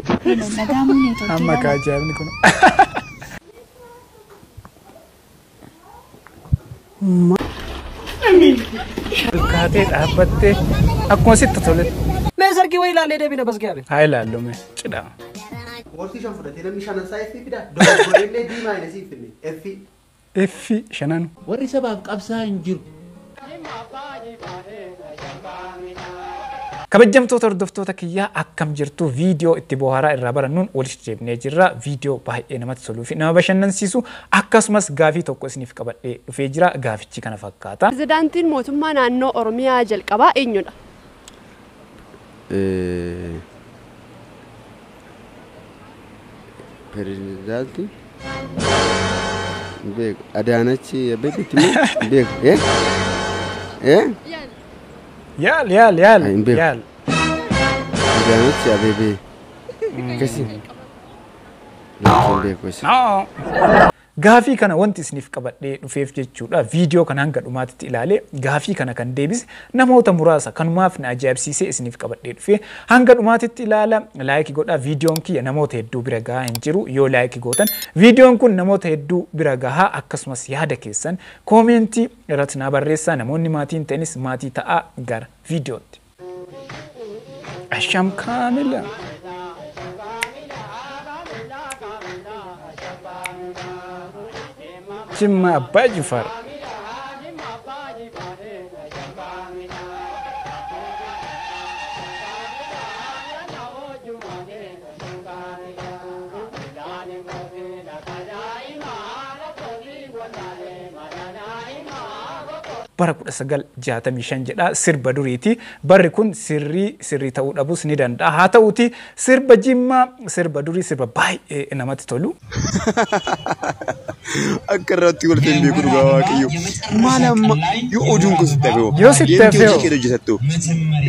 Hello, nagaamuu neetworkii Amma ka ajaa'ibni kun. Kaatee dhaabbattee akkuma sitti toletti. Mee sargii wayii ilaallee deebina basgaabe. Haa ilaallu mee cidha. Koorsii 5 fudhatee namni shanan isaa F fida. Dogoggorellee D minus finne F. F shananu. Warri sabaaf qabsaa hin jiru. Kabajamtoota hordoftoota kiyyaa akkam jirtu viidiyoo itti bohaaraa irraa barannuun walitti deebinee jirra. Viidiyoo baay'ee namatti toluu fi nama bashannansiisu akkasumas gaafii tokko isiniif qabadhee dhufee jira. Gaafichi kana fakkaata. Pirezidaantiin mootummaa naannoo Oromiyaa jalqabaa eenyudha? Pirezidaantii beeku Adaanach Abeebeetti moo beeku Yaal yaal yaal Hin beeku. Yaal. Adaanach Abeebee akkasii hin beeku isa. No. Gaafii kana wanti isiniif qabadhee dhufeef jechuudha. Viidiyoo kana hanga dhumaatitti ilaalee gaafii kana kan deebise namoota muraasa kanumaaf na ajaa'ibsiisee isiniif qabadhee dhufee hanga dhumaatitti ilaala. Like godhaa. Viidiyoon kiyya namoota hedduu bira gahaa hin jiru. Yoo like gootan viidiyoon kun namoota hedduu bira gahaa. Akkasumas yaada keessan comment irratti naa barreessaa. Namoonni maatii hin ta'inis maatii ta'aa. Gara viidiyootti. Asham kaamila. Jimma Abbaa Jifaar. Bara 1965 jedha sirba duriiti. Barri kun sirrii sirrii ta'uu dhabus ni danda'a. Haa ta'uuti sirba Jimmaa sirba durii sirba baay'ee namatti tolu. Akka irratti wal hin beeku dhugaa Waaqayyo. Maal amma yoo oduun kun sitti hafe hoo? Yoo sitti hafe Deemtee hoo? hojii kee hojjetattu.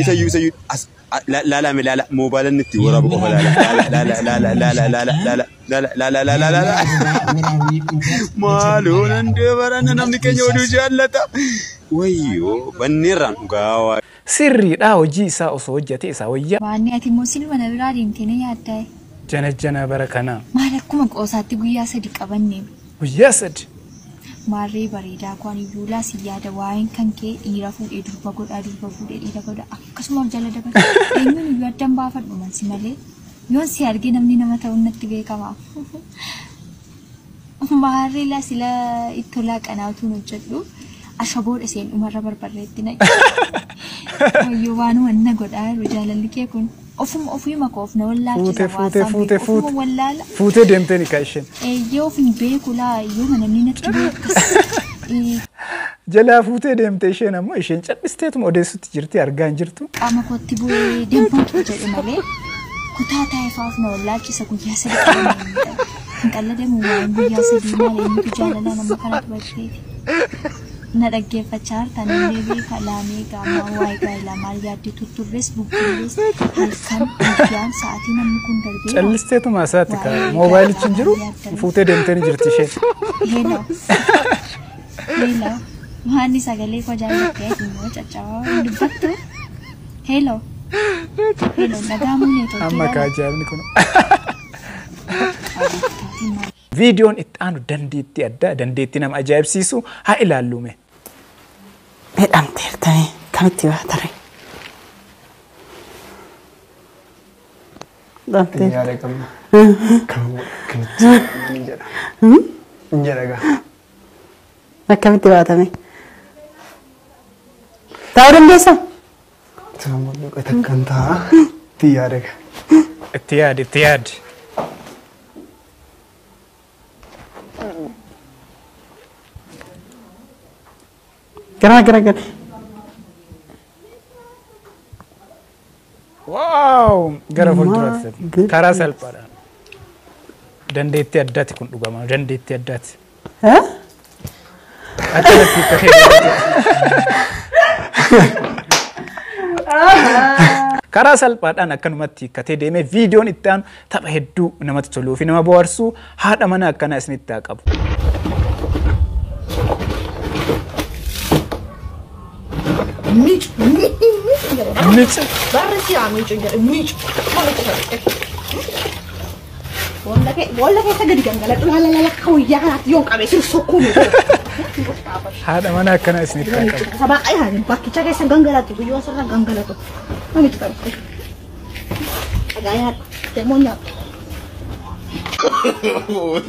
Isayyuu isayyuu as laala mee laala moobaala inni itti waraabu qofa laala laala laala laala laala laala laala laala laala laala. Maaloo nan deebaran namni keenya oduu jaallata. Wayyoo banneerraan dhugaa Waaqayyo. Sirriidha hojii isaa osoo hojjete isaa wayya. Waanni ati immoo silma na biraa deemtee na yaaddaa. Jana jana bara kanaa. Maal akkuma qoosaatti guyyaa 3 qabanne. Guyyaa 3. Maarree bareedaa kwaan iyyuu laas yaada waa'een kan kee dhiira fuudhee durba godhaa durba fuudhee dhiira godhaa akkasuma ol jala dabarsa. Eenyuun iyyuu addan baafadhu mansi malee. Yoon si argee namni nama ta'uun natti beekama. Maarree laa sila itti laaqanaa utuun hojjedhu ashaboodha seen dhumarra barbarreetti naqe. Wayyoo waanuma na godhaa jiru jaalalli kee kun. Ofuma ofiima koo of na wallaalchisa Fuutee fuutee waasaan fuutee beeku ofuma fuute. wallaala. Fuutee deemtee ni kaa'isheen. Eeyyee of hin beeku laa yoo namni natti beeku akkas. Jalaa fuutee deemtee isheen ammoo isheen callisteetuma odeessutti jirti argaa hin jirtu. Qaama kootti bu'ee deemtuu jedhe malee kutaa taa'ee fa'aa of na wallaalchisa guyyaa 3 qabannee. Hin qalladamu waan guyyaa 3 maal eenyutu jaalala nama kana tubateeti. Na dhaggeeffachaa jirtan illee beeka laamee gaamaa waa'ee gaa'elaa maal yaadde tutturres bubbulles halkan guyyaan sa'aatii namni kun darbee Callisteetuma isaatti ka waa'ee moobaayilichi hin jiru gaa'elaa yaaddan. fuutee deemtee ni jirti isheen. Hello. Hello. Waan sagalee koo jaallattee immoo caccabaa hin dubbattu. Hello. Hello, nagaamuu neetworkii Amma ka laala. ajaa'ibni kun. Viidiyoon itti aanu dandeettii addaa dandeettii nama ajaa'ibsiisu haa ilaallume. Hidhamteertanii kamitti baatare? Hidhamteerta. Yaada qabna. Kamitti hin jedha. Hin jedha gaa. Akkamitti baatame? Taa'uu dandeessaa? Sammuu takkan taa'a. Itti yaada gaa. Itti yaadi itti yaadi. Gara gara gara. Wow! Gara fuulduraatti. My Karaa salphaadhaan. Dandeettii addaati kun dhugama. Dandeettii addaati. Akkanatti hiikkatee karaa salphaadhaan akkanumatti hiikkatee deemee viidiyoon itti aanu tapha hedduu namatti toluu fi nama bohaarsu haadha mana akkanaa isinitti haa qabu. Miicu. Miicu. Barri siyaa miicu jedhe miicu. Boolla keessa gadi gangaladhu laala laala kawayyaa kanaatti yoon qabee siru sukkuume. Haadha mana akkana isinitti haa qabu. Sabaa qayyaan bakkicha keessa gangalatu guyyoo sirra gangalatu. Namichi qabu. Dhagaa nyaadhu. Deemoo nyaadhu.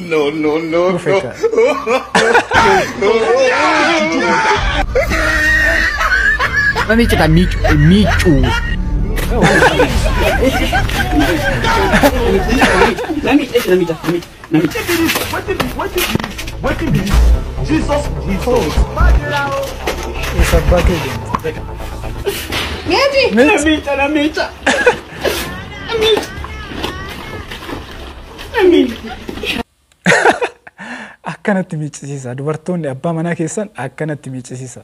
No, no, no, no. Namichi kan miicuu. Namicha. Jesus, Jesus. Isa abbaa kee deemte. Meeti! Namicha, namicha. Akkanatti miiccisiisa. Dubartoonni abbaa manaa keessan akkanatti miiccisiisa.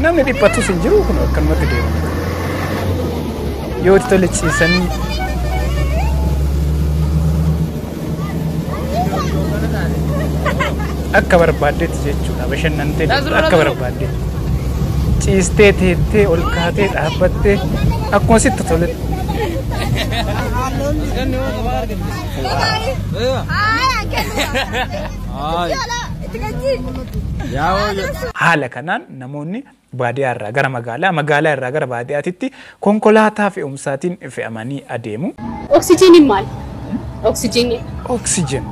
Namni dhiphatus hin jiru kun akkanumatti deema. Yoo itti tole ciisanii akka barbaaddetti jechuudha. Bashannantee deemtu akka barbaaddetti. Ciistee teettee ol kaatee dhaabbattee akkuma sitti toletti. Haala kanaan namoonni baadiyyaa irraa gara magaalaa, magaalaa irraa gara baadiyyaatitti konkolaataa fe'umsaatiin fe'amanii adeemu. Oksijiiniin maali? Oksijiinii. Oksijiin.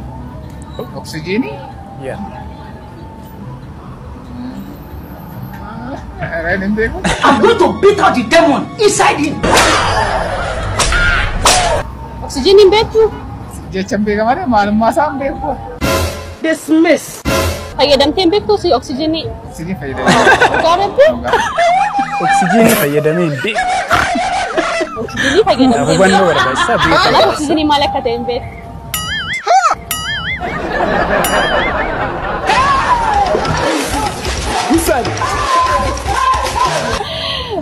Oksijiinii? Yaa. I'm going to beat out the demon inside him. Oksijiiniin beektuu? Jechaan beekamaadha. Maalummaa isaa hin beeku. Dismiss. Fayyadamtee hin beektuu si oksijiinii? Oksijiinii fayyadamee. Dhugaa rabbi? Oksijiinii fayyadamee hin beeku. Oksijiinii fayyadamtee hin Hubannoo barbaachisaa beekuu Kanaaf barbaachisa. oksijiinii maal akka ta'e hin beektu.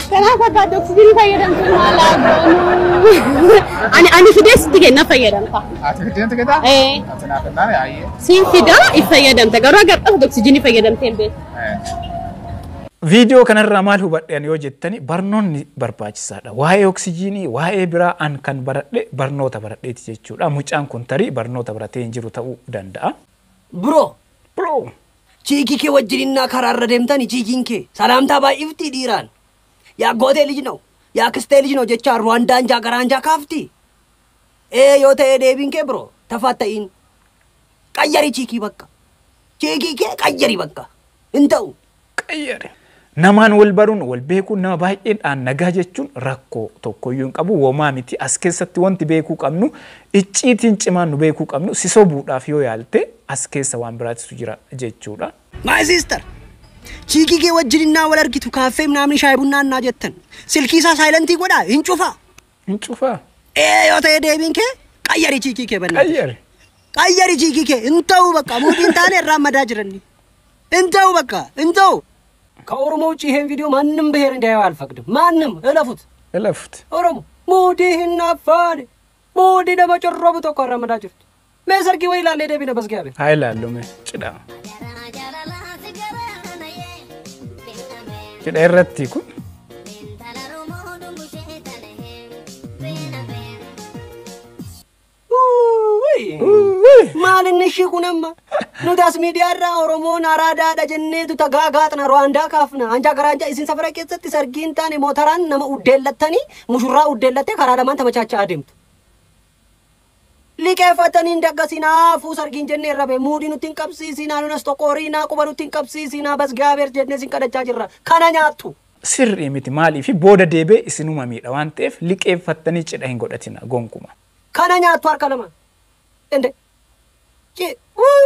Kanaaf akka ati oksijiinii fayyadamtu maal haa goonuu? Ani fidee sitti kenna fayyadamta. Ati fidee kennitaa? Ee. Ati naaf kennaa yaayyee. Siin fidaa itti fayyadamta garuu agarra ati oksijiinii fayyadamtee hin beektu. Viidiyoo kanarraa maal hubadhe yoo jettani barnoonni barbaachisaadha. Waa'ee oksijiinii, waa'ee biraa an kan baradhe barnoota baradheeti jechuudha. Mucaan kun tarii barnoota baratee hin jiru ta'uu danda'a. Bro. Bro. Chiikii kee wajjininnaa karaarra deemtani chiikiin kee salaamtaa baay'iftii dhiiraan. Yaa gootee lij ነው yaa kistee lij ነው jecha Ruwaandaan jaa garaan jaa kaafti. Ee yoo ta'e deebiin kee bro tafaatta'iin. Qayyari chiikii bakka. Chiikii kee qayyari bakka. Hin ta'u. Qayyari. Namaan wal baruun wal beekuun nama baay'eedhaan nagaa jechuun rakkoo tokkoyyuu hin qabu womaa miti. As keessatti wanti beekuu qabnu icciitiin cimaan nu beekuu qabnu si sobuudhaaf yoo yaalte as keessa waan biraatitu jira jechuudha. My sister, chiikii kee wajjininnaa wal argitu kaaffee ምናምን shaayii bunnaa annaa jettan silkii isaa saayilantii godhaa hin cufaa. Hin cufaa. Ee yoo ta'e deebiin kee qayyari chiikii kee bannaa. Qayyari. Qayyari chiikii kee hin ta'u bakka muudiin taane irraa madaa jiranni. Hin ta'u bakka hin ta'u. ከኦሮሞ ውጭ ይሄን ቪዲዮ ማንም ብሔር እንዲያየው አልፈቅድም። ማንም እለፉት፣ እለፉት። ኦሮሞ ሙዲህና አፋን ሙዲ ለመጨረቡ ተቆረመዳችሁት መሰርጊ ወይ ላለ ደቢነ በዝጋቤ አይላሉ ጭዳ ጭዳ irratti kun Maal inni ishii kun amma nuti as miidiyaarraa Oromoon araadaadha jenneetu tagaagaatna Ruwaandaa kaafna anjaa garaanjaa isin safara keessatti sargiin taane mootaraan nama uddeellattanii mushurraa uddeellattee karaa lamaan tamachaachaa adeemtu. Liqeeffatanii hin daggasinaa sargiin jennee irra bee muudii nutti hin qabsiisinaa nunas toqoriinaa quba nutti hin qabsiisinaa basgaabeer jennee isin kadhachaa jirra kana nyaattu. Sirrii miti maaliif booda deebee isinuma miidha waan ta'eef liqeeffattanii cidha hin godhatina gonkuma. Kana nyaattu harka lama. Ende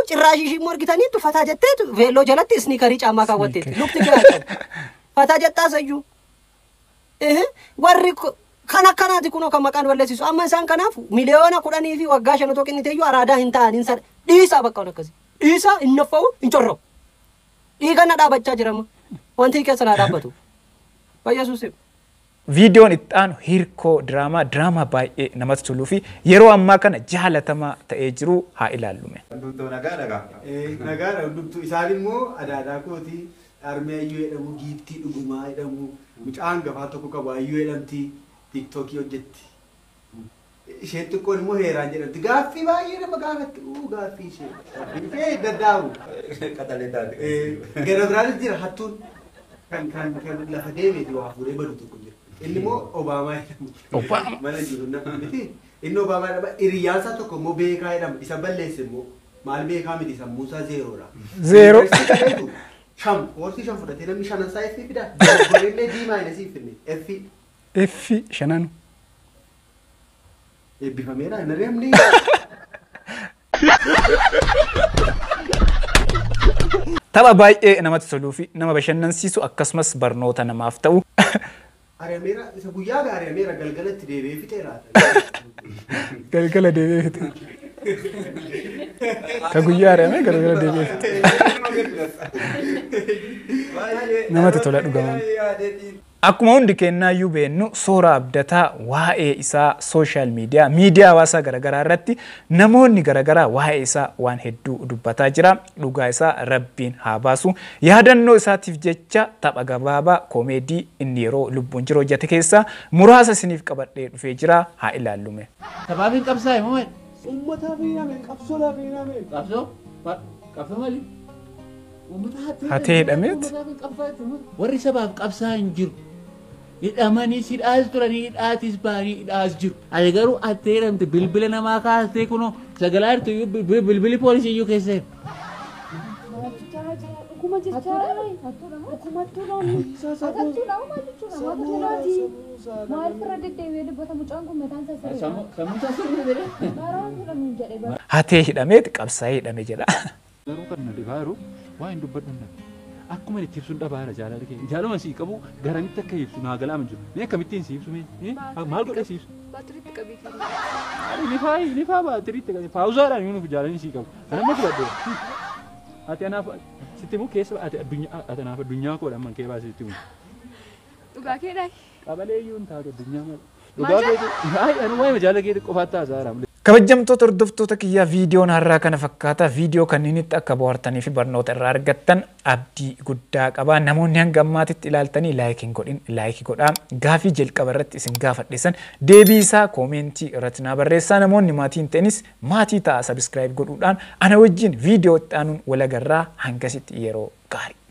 ጭራሽ ishii morgitaniitu fataa jetteetu veelloo jalatti isniikarii caammaa kaawwatteetti lukti jiraatan fataa jettaa sayyuu warri Kan akkanaati kunoo kan maqaan balleessisu. Amma isaan kanaaf 10 miliyoona fi waggaa 5 otoo kenniteeyyuu araadaa hin ta'an hin sada. Dhiisaa bakka waan akkasii. Dhiisaa hin naffa'u hin corra'u. Dhiiga na dhaabachaa jirama. Wanti keessa na dhaabbatu. Baay'eesuus. Viidiyoon itti aanu hirkoo diraamaa diraamaa baay'ee namatti toluu fi yeroo ammaa kana jaalatamaa ta'ee jiru haa ilaallume. Hundumtuu nagaa nagaa. Nagaadha hundumtuu. Isaan immoo adaadaa kooti Armee Ayyuu jedhamu, Giiftii Dhugumaa jedhamu, mucaa hangafaa tokko qabu, Ayyuu jedhamti, TikTokii hojjetti. Isheen xiqqoon immoo Heeraan jedhamti. Gaaffii baay'ee nama gaafatti. Uu, gaaffii ishee. Gaaffii ishee daddaabu. Qaxalee taate. Gara biraanis jira, hattuun kan lafa deemeeti waa fuudhee badu tokko jira. Inni immoo Obaamaa jedhamu. Obaamaa. Mana jiru miti. Inni Obaamaa jedhama. Hiriyyaan isaa tokko immoo Beekaa jedhama. Isa balleesse immoo maal, beekaa miti, sammuu isaa zeeroodha. Zeeroo. Yuunivarsiitii galeetu shan koorsii 5 fudhatee namni shanan isaa F fida. Dogoggorellee D minusii finne F. F shananu. Eebbifameera hin ari'amne. Tapha baay'ee namatti toluu fi nama bashannansiisu akkasumas barnoota namaaf ta'u. Ari'ameera, isa guyyaa ari'ameera, galgalatti deebi'ee fixeera. Galgala deebi'ee fixe. Ka guyyaa ari'ame galgala deebi'ee fixe. Namatti tola dhugamaan. Akkuma hundi kennaayyuu beennu, Soora Abdataa waa'ee isaa social media, miidiyaa hawaasaa garaagaraa irratti namoonni garaagaraa waa'ee isaa waan hedduu dubbataa jira. Dhugaa isaa Rabbiin haa baasu. Yaadannoo isaatiif jecha tapha gabaabaa koomeedii inni yeroo lubbuun jiru hojjete keessaa muraasa isiniif qabadhee dhufee jira, haa ilaallume. Sabaaf hin qabsaa'e moo maali? Uummataaf hin hame, qabsoodhaaf hin hame. Qabsoo? Qabsoo maali? Uummata hatee Hatee hidhameet? Uummataaf hin qabsaa'e. Warri sabaaf qabsaa'an hin jiru. Hidhamanii hidhaas turanii, hidhaatis ba'anii, hidhaas jiru. Ati garuu hattee hidhamte, bilbila namaa kaastee kunoo sagalaa jirtu iyyuu, bilbilli poolisii iyyuu keessa jira. Dhuguma jechaa, dhugumattuu loonii atattuudha maal jechuudha hattuudhaati. Maal irra deddeebi'ee dubbata mucaan kun? Mataan isaa sirriidha. Sammuu isaa sirrii jedhee. Baraa jedhamu jedhe bara. Hatee hidhameet qabsaa'ee hidhame jedha. Garuu kan na dhibaa jiru waa hin dubbadhu hin dhabe. Akkuma itti ibsuun dhabaara jaalala kee. Jaalala sii qabu garamitti akka ibsu naa galaama jiru. Mee akkamittiin si ibsu mee? Maal godhee si ibsu? Baatiriitti qabii. Ni faa ni faa baatiriitti qabii. Paawuzaadhaan yoo nuuf jaalalli sii qabu. Kan amma fudhadhe. Ati anaaf sitti himu keessa, ati addunyaa, ati anaaf addunyaa koodha, amman kee baasee sitti himu. Dhugaa keedhaa. Qabalee iyyuu hin taatu addunyaa malee. Dhugaa keeti. Hayi, anu waa'ee jaalala keetii qofaatti haasa'aa. Kabajamtoota hordoftoota kiyyaa, viidiyoon har'aa kana fakkaata. Viidiyoo kanneenitti akka bohaartanii fi barnoota irraa argattan abdii guddaa qaba. Namoonni hanga ammaatitti ilaaltanii like hin godhin like godhaa. Gaafii jalqaba irratti isin gaafadhe deebii isaa koomentii irratti naa barreessaa. Namoonni maatii hin ta'inis maatii ta'a, subscribe godhuudhaan ana wajjin viidiyoo itti aanuun walagarraa. Hangasitti yeroo gaarii.